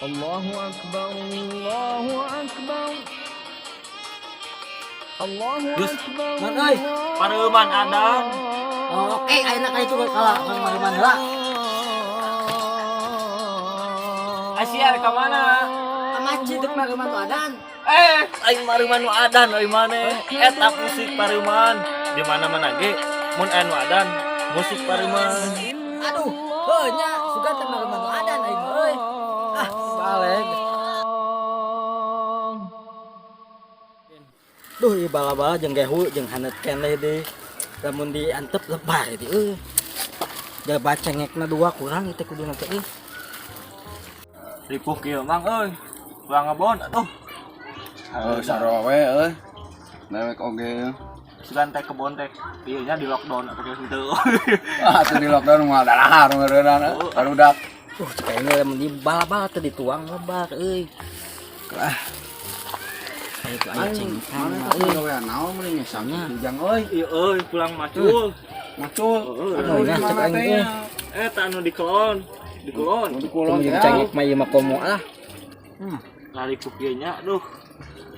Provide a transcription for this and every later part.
Allahu akbar, Allahu akbar. Allahu Gus, akbar. Man euy. Pareuman adan. Oh, oke, ayeuna ka itu kalah kang Mariman heula. Asia ka mana? Ka masjid deuk Mariman nu adan. Eh, aing Mariman nu adan euy maneh. Eta musik pareuman. Di mana-mana ge mun aya nu adan, musik pareuman. Aduh, heuh nya sugan teh Mariman nu adan aing mah euy. Ah, balik. Duh, ieu bala-bala jeung gehu jeung haneut keneh deui. Lamun diantep lebar deui euy. Jaba cengekna dua kurang itu kudu teh euy. Ripuh kieu mang euy. Pulang ngebon atuh. Heuh, sarua we euy. Dewek oge. Sugan teh kebon teh. Ieu nya di lockdown atuh geus henteu. Ah, atuh di lockdown mah darahar meureunana. Barudak. Cek aing lamun di bala-bala teh dituang lebar euy. Ah. Ayo tuh aya cengekan Mana mah teh euy. gawean naon meureun ngesang ujang euy. Ieu euy pulang macul. Macul. Aduh, nya cek aing teh. Eta anu di kelon. Di kulon. Di kulon Teu teh. cengek mah ieu mah komo ah. Lari ku kieu nya aduh.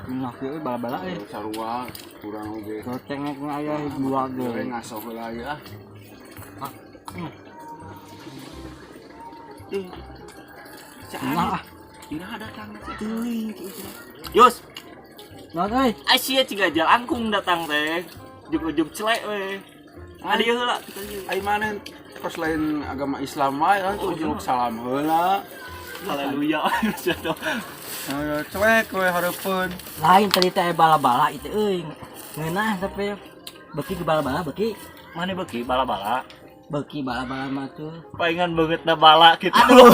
Nah, kieu bala-bala euy. Sarua kurang oge. Kalau cengek mah aya dua ge. Goreng ngaso heula ieu ah. Nah, ah. Iraha datang teuing. Yus, Naon euy? Asia ciga jalangkung datang teh. Ujug-ujug celek we. Adi heula kita ieu. Ai maneh kos lain agama Islam wae kan tuh jeluk salam heula. Haleluya. Ayo cuek we hareupeun. Lain tadi teh aya bala-bala itu euy. Ngeunah tapi beuki ke bala-bala beuki. Mana beuki bala-bala? Beuki bala-bala mah tuh. Palingan banget na bala gitu. Aduh.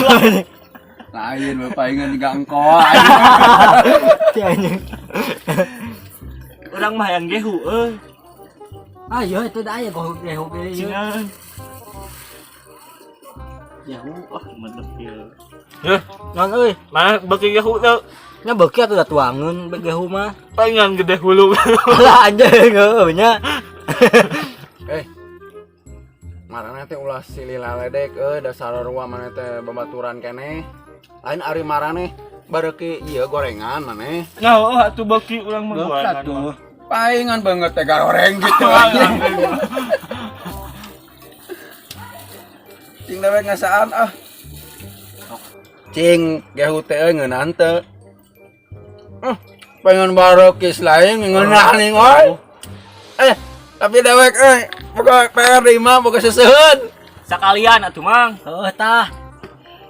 Lain we palingan juga engko. Si anjing. Urang mah yang gehu euy. Ah iya itu dah aya gohu gehu ge ieu. Cingan. Gehu. Wah, mantep ieu. Heuh, Naon euy? mana beuki gehu teu? Nya beuki atuh da tuangeun gehu mah. Palingan gede hulu. Lah anjing heueuh nya. Eh. Marana teh ulah silih laledek euy dasar sarua maneh teh babaturan keneh. Lain ari maraneh bareuki ieu gorengan maneh. Nah, oh atuh beuki urang mah gorengan. Atuh. Palingan banget teh goreng gitu anjing. Cing dewek ngasaan ah. Cing gehu teh euy ngeunaan teu. Pengen bareuki lain ngeunah nih euy. Eh, tapi dewek euy boga PR di imah boga seseuheun. Sakalian atuh mang. Heueuh tah.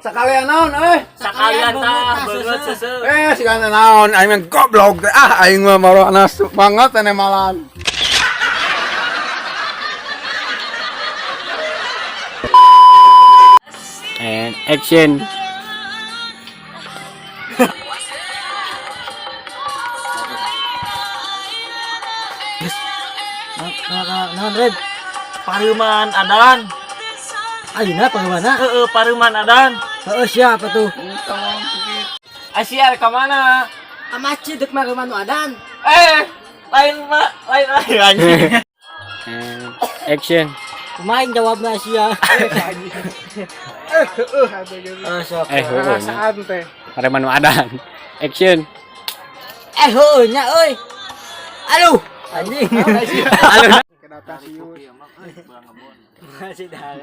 Sakalian naon euy? Sakalian tah banget, beungeut seseuh. seseuh. Eh, sigana naon aing mah goblok teh. Ah, aing mah marona banget teh malan. And action. Naon Red? Pareuman adan. Ayeuna pagawana? Heeh, pareuman adan. Heeh siapa tuh? Asia ka mana? Ka masjid deuk Mariman nu adan. Eh, lain mah, lain lain anjing. And action. Kumaha jawabna sia? Eh sok. Eh, heueuh nya. Pareuman nu adan. Action. Eh heueuh nya euy. Aduh, anjing. Aduh. Masih dah.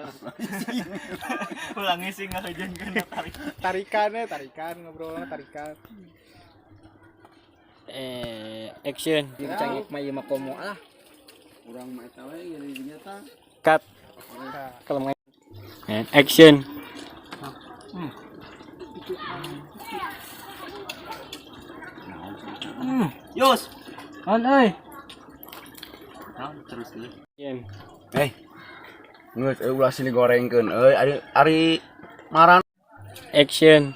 Ulang ngisi ngahujankeun tarik. Tarikan ya, tarikan ngobrolnya tarikan. Eh, action. Jeung cengek mah ieu mah komo ah. Urang mah eta we ieu dinya tah. Cut. Kalau And action. Yus. Naon euy? Naon terus euy. Action. Eh. Geus euy ulah silih gorengkeun euy ari ari maran Action.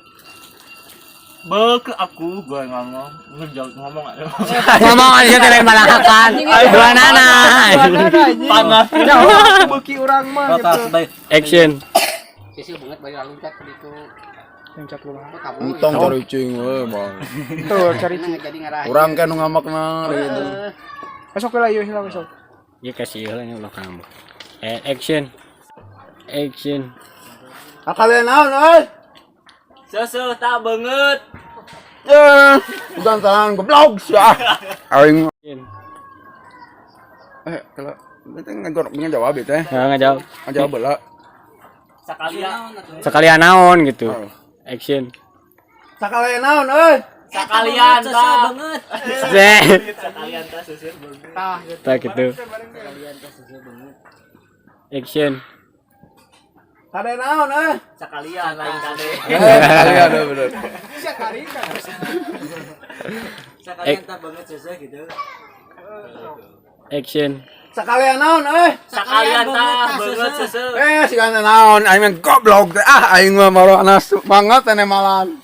Beuke aku gua ngomong, ngejauh ngomong aja. Ngomong aja teh lain malahakan. Dua nana. Panas. Beuki urang mah gitu. Action. Loncat rumah. Entong cari cing we bang. Tuh cari cing. Urang kan nu ngamakna gitu. Besok lah ieu hilang besok. Ya kasih heula nya ulah kamu. Eh, action. Action. Ah kalian naon euy? Seuseuh tah beungeut. Eh, gantalan goblok sih ah. Aing eh kalau itu ngejawab itu eh. Nggak ngejawab. Ngejawab bola. Sakalian. Sekalian naon gitu. Oh. Action. Sakalian naon euy? Sakalian Seuseuh tah. beungeut. Zeh. Sakalian tah seuseuh beungeut. Tah gitu. Tah gitu. Sekalian teh seuseuh beungeut. Action. Kade naon euy? Sakalian lain kade. Eh, sekalian euy bener. Sia kari kan. Sekalian tah beungeut seuseuh gitu. Action. Sakalian naon euy? Sakalian tah beungeut seuseuh. Eh, si kana naon aing mah goblok teh ah aing mah marana semangat teh malan.